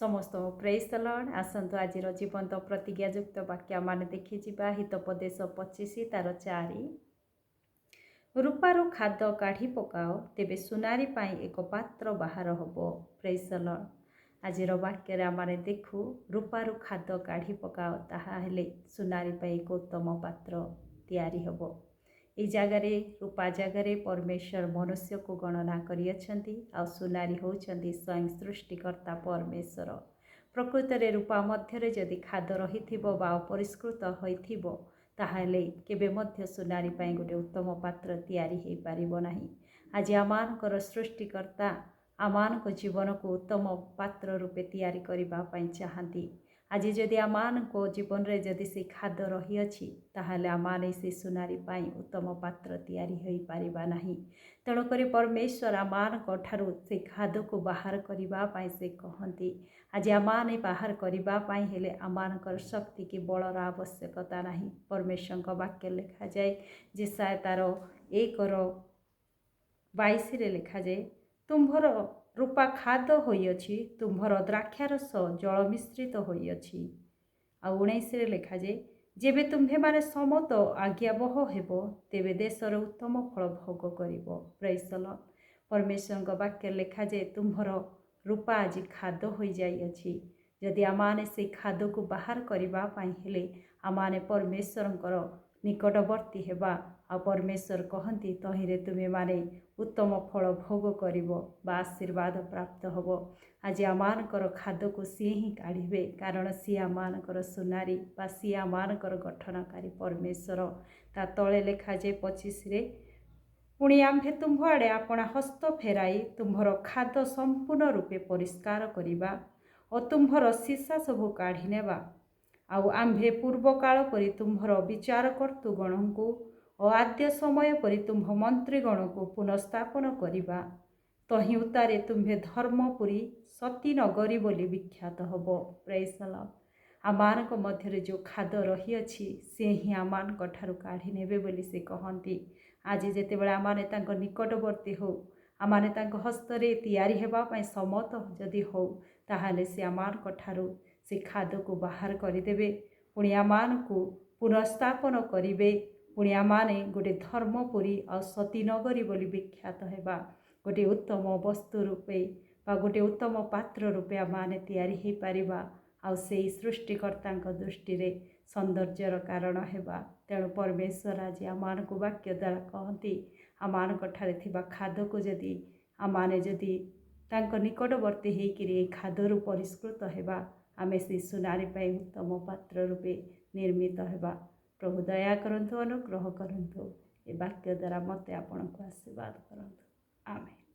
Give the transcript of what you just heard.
ସମସ୍ତଙ୍କୁ ପ୍ରେଜ୍ ଦ ଲର୍ଡ। ଆସନ୍ତୁ, ଆଜିର ଜୀବନ୍ତ ପ୍ରତିଜ୍ଞାଯୁକ୍ତ ବାକ୍ୟ ମାନେ ଦେଖିଯିବା। ହିତୋପଦେଶ 25 ତାର 4। ରୂପାରୁ ଖାଦ କାଢ଼ି ପକାଅ, ତେବେ ସୁନାରୀ ପାଇଁ ଏକ ପାତ୍ର ବାହାର ହେବ। ପ୍ରେଜ୍ ଦ ଲର୍ଡ। ଆଜିର ବାକ୍ୟରେ ଆମେ ଦେଖୁ, ରୂପାରୁ ଖାଦ କାଢ଼ି ପକାଅ, ତାହା ହେଲେ ସୁନାରୀ ପାଇଁ ଏକ ଉତ୍ତମ ପାତ୍ର ତିଆରି ହେବ। ଏଇ ଜାଗାରେ ରୂପା ଜାଗାରେ ପରମେଶ୍ୱର ମନୁଷ୍ୟକୁ ଗଣନା କରିଅଛନ୍ତି ଆଉ ସୁନାରୀ ହେଉଛନ୍ତି ସ୍ୱୟଂ ସୃଷ୍ଟିକର୍ତ୍ତା ପରମେଶ୍ୱର। ପ୍ରକୃତରେ ରୂପା ମଧ୍ୟରେ ଯଦି ଖାଦ ରହିଥିବ ବା ଅପରିଷ୍କୃତ ହୋଇଥିବ, ତାହେଲେ କେବେ ମଧ୍ୟ ସୁନାରୀ ପାଇଁ ଗୋଟେ ଉତ୍ତମ ପାତ୍ର ତିଆରି ହୋଇପାରିବ ନାହିଁ। ଆଜି ଆମମାନଙ୍କର ସୃଷ୍ଟିକର୍ତ୍ତା ଆମମାନଙ୍କ ଜୀବନକୁ ଉତ୍ତମ ପାତ୍ର ରୂପେ ତିଆରି କରିବା ପାଇଁ ଚାହାନ୍ତି। ଆଜି ଯଦି ଆମମାନଙ୍କ ଜୀବନରେ ଯଦି ସେ ଖାଦ ରହିଅଛି, ତାହେଲେ ଆମମାନେ ସେ ସୁନାରୀ ପାଇଁ ଉତ୍ତମ ପାତ୍ର ତିଆରି ହୋଇପାରିବା ନାହିଁ। ତେଣୁକରି ପରମେଶ୍ୱର ଆମମାନଙ୍କ ଠାରୁ ସେ ଖାଦକୁ ବାହାର କରିବା ପାଇଁ ସେ କହନ୍ତି। ଆଜି ଆମମାନେ ବାହାର କରିବା ପାଇଁ ହେଲେ ଆମମାନଙ୍କର ଶକ୍ତି କି ବଳର ଆବଶ୍ୟକତା ନାହିଁ। ପରମେଶ୍ୱରଙ୍କ ବାକ୍ୟ ଲେଖାଯାଏ, ଯିଶାଇୟ ତାର 1ର 22ରେ ଲେଖାଯାଏ, "ତୁମ୍ଭର ରୂପା ଖାଦ ହୋଇଅଛି, ତୁମ୍ଭର ଦ୍ରାକ୍ଷାରସ ଜଳ ମିଶ୍ରିତ ହୋଇଅଛି।" ଆଉ 19ରେ ଲେଖାଯାଏ, "ଯେବେ ତୁମ୍ଭେମାନେ ସମତ ଆଜ୍ଞାବହ ହେବ, ତେବେ ଦେଶର ଉତ୍ତମ ଫଳ ଭୋଗ କରିବ।" ପ୍ରେଜ୍। ପରମେଶ୍ୱରଙ୍କ ବାକ୍ୟ ଲେଖାଯାଏ, ତୁମ୍ଭର ରୂପା ଆଜି ଖାଦ ହୋଇଯାଇଅଛି। ଯଦି ଆମମାନେ ସେଇ ଖାଦକୁ ବାହାର କରିବା ପାଇଁ ହେଲେ ଆମମାନେ ପରମେଶ୍ୱରଙ୍କର ନିକଟବର୍ତ୍ତୀ ହେବା। ଆଉ ପରମେଶ୍ୱର କହନ୍ତି, ତହିଁରେ ତୁମେମାନେ ଉତ୍ତମ ଫଳ ଭୋଗ କରିବ ବା ଆଶୀର୍ବାଦ ପ୍ରାପ୍ତ ହେବ। ଆଜି ଆମମାନଙ୍କର ଖାଦକୁ ସିଏ ହିଁ କାଢ଼ିବେ, କାରଣ ସିଏ ଆମମାନଙ୍କର ସୁନାରୀ ବା ସିଏ ଆମମାନଙ୍କର ଗଠନକାରୀ ପରମେଶ୍ୱର। ତା ତଳେ ଲେଖାଯାଏ 25ରେ, "ପୁଣି ଆମ୍ଭେ ତୁମ୍ଭ ଆଡ଼େ ଆପଣା ହସ୍ତ ଫେରାଇ ତୁମ୍ଭର ଖାଦ ସମ୍ପୂର୍ଣ୍ଣ ରୂପେ ପରିଷ୍କାର କରିବା ଓ ତୁମ୍ଭର ସୀସା ସବୁ କାଢ଼ି ନେବା। ଆଉ ଆମ୍ଭେ ପୂର୍ବକାଳ ପରି ତୁମ୍ଭର ବିଚାରକର୍ତ୍ତୃଗଣଙ୍କୁ ଓ ଆଦ୍ୟ ସମୟ ପରି ତୁମ୍ଭ ମନ୍ତ୍ରୀଗଣକୁ ପୁନଃସ୍ଥାପନ କରିବା। ତହିଁ ଉତ୍ତାରେ ତୁମ୍ଭେ ଧର୍ମପୁରୀ, ସତୀ ନଗରୀ ବୋଲି ବିଖ୍ୟାତ ହେବ।" ପ୍ରେଜ୍। ଆମମାନଙ୍କ ମଧ୍ୟରେ ଯେଉଁ ଖାଦ ରହିଅଛି, ସେ ହିଁ ଆମମାନଙ୍କ ଠାରୁ କାଢ଼ି ନେବେ ବୋଲି ସେ କହନ୍ତି। ଆଜି ଯେତେବେଳେ ଆମମାନେ ତାଙ୍କ ନିକଟବର୍ତ୍ତୀ ହଉ, ଆମମାନେ ତାଙ୍କ ହସ୍ତରେ ତିଆରି ହେବା ପାଇଁ ସମ୍ମତ ଯଦି ହଉ, ତାହେଲେ ସେ ଆମମାନଙ୍କ ଠାରୁ ସେ ଖାଦକୁ ବାହାର କରିଦେବେ, ପୁଣି ଆମମାନଙ୍କୁ ପୁନଃସ୍ଥାପନ କରିବେ। ପୁଣି ଆମମାନେ ଗୋଟେ ଧର୍ମପୁରୀ ଆଉ ସତୀ ନଗରୀ ବୋଲି ବିଖ୍ୟାତ ହେବା। ଗୋଟିଏ ଉତ୍ତମ ବସ୍ତୁ ରୂପେ ବା ଗୋଟିଏ ଉତ୍ତମ ପାତ୍ର ରୂପେ ଆମମାନେ ତିଆରି ହୋଇପାରିବା ଆଉ ସେଇ ସୃଷ୍ଟିକର୍ତ୍ତାଙ୍କ ଦୃଷ୍ଟିରେ ସୌନ୍ଦର୍ଯ୍ୟର କାରଣ ହେବା। ତେଣୁ ପରମେଶ୍ୱର ଆଜି ଆମମାନଙ୍କୁ ବାକ୍ୟ ଦ୍ୱାରା କହନ୍ତି, ଆମମାନଙ୍କ ଠାରେ ଥିବା ଖାଦକୁ ଯଦି ଆମମାନେ ଯଦି ତାଙ୍କ ନିକଟବର୍ତ୍ତୀ ହେଇକିରି ଏଇ ଖାଦରୁ ପରିଷ୍କୃତ ହେବା, ଆମେ ସେଇ ସୁନାରୀ ପାଇଁ ଉତ୍ତମ ପାତ୍ର ରୂପେ ନିର୍ମିତ ହେବା। ପ୍ରଭୁ ଦୟା କରନ୍ତୁ, ଅନୁଗ୍ରହ କରନ୍ତୁ। ଏ ବାକ୍ୟ ଦ୍ୱାରା ମୋତେ ଆପଣଙ୍କୁ ଆଶୀର୍ବାଦ କରନ୍ତୁ। ଆମେନ୍।